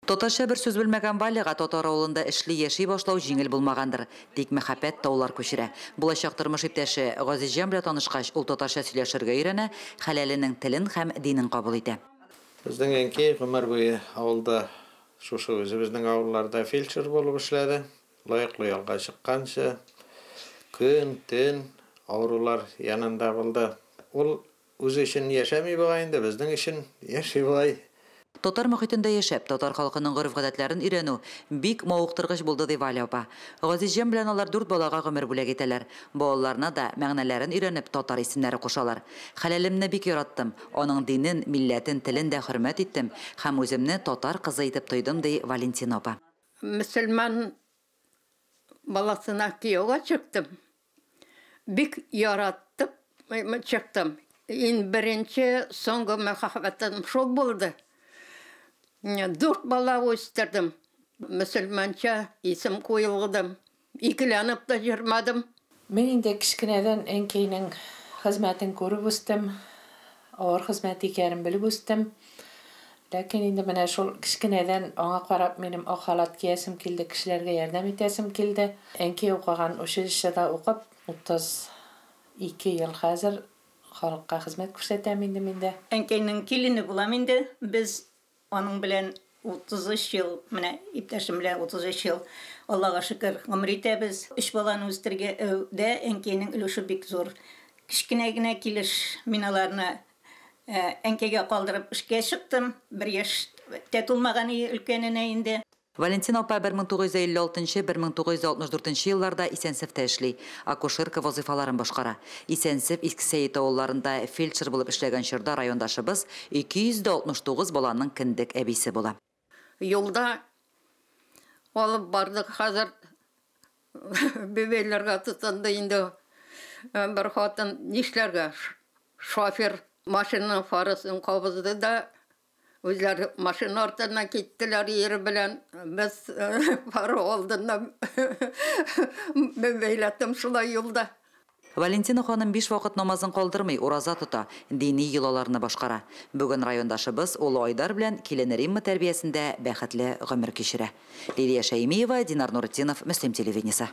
Татарча бер сүз белмәгән Валяга татар авылында эшли, яши башлау җиңел булмагандыр. Тик мәхәббәт таулар күчерә. Булачак тормыш иптәше Газизҗан белән танышкач, ул татарча сөйләшергә өйрәнә, хәләленең телен һәм динен кабул итә. Безнең әнкәй гомер буе авылда, шушы үзебезнең авылларда фельдшер булып эшләде. Лаеклы ялга чыкканчы көн, төн авырулар янында булды. Ул үзе өчен яшәми бугай инде, безнең өчен яши бугай. Татар мохитендә яшәп, татар халкының гореф-гадәтләрен өйрәнү бик мавыктыргыч булды, ди Валя апа. Газизҗан белән алар дүрт балага гомер бүләк итәләр. Балаларына да, мәгънәләрен өйрәнеп, татар исемнәре кушалар. Хәләлемне бик яраттым. Аның динен, милләтен, телен дә хөрмәт иттем һәм үземне татар кызы итеп тойдым, ди Валентина апа. Мөселман баласына кияүгә чыктым. Бик яратып чыктым. Иң беренче, соңгы мәхәббәтем шул булды. Дүрт бала үстердем. Мөселманча исем куелдым. Икеләнеп тә йөрмәдем. Мин инде кечкенәдән әнкәйнең хезмәтен күреп үстем. Авыр хезмәт икәнен белеп үстем. Ләкин инде менә шул кечкенәдән аңа карап минем ак халат киясем килде, кешеләргә ярдәм итәсем килде. Әнкәй укыган училищеда укып, 32 ел хәзер халыкка хезмәт күрсәтәм инде мин дә. Әнкәйнең килене булам инде. Без аның белән 33 ел, менә иптәшем белән 33 ел, Аллага шөкер, гомер итәбез. Өч баланы үстергәндә әнкәйнең өлеше бик зур. Кечкенә генә килеш мин аларны әнкәйгә калдырып эшкә чыктым. Бер яшь тә тулмаган иде өлкәненә инде. Валентина апа 1956-1964 елларда Исәнсефтә эшли, акушерка вазыйфаларын башкара. Исәнсеф, Иске Сәет авылларында фельдшер булып эшләгән чорда райондашыбыз 269 баланың кендек әбисе була. Юлда алып бардык, хәзер бибәйләргә тотынды инде. Бер хатын нишләргә? Шофер машинаның фарасын кабызды да, үзләре машина артыннан киттеләр ире белән. Без фара алдыннан бәйләттем шулай юлда. Валентина ханым биш вакыт намазын калдырмый, ураза тота, дини йолаларны башкара. Бүген райондашыбыз улы Айдар белән килене Римма тәрбиясендә бәхетле гомер кичерә. Лилия Шәймиева, Динар Нуретдинов, Мөслим телевидениесе.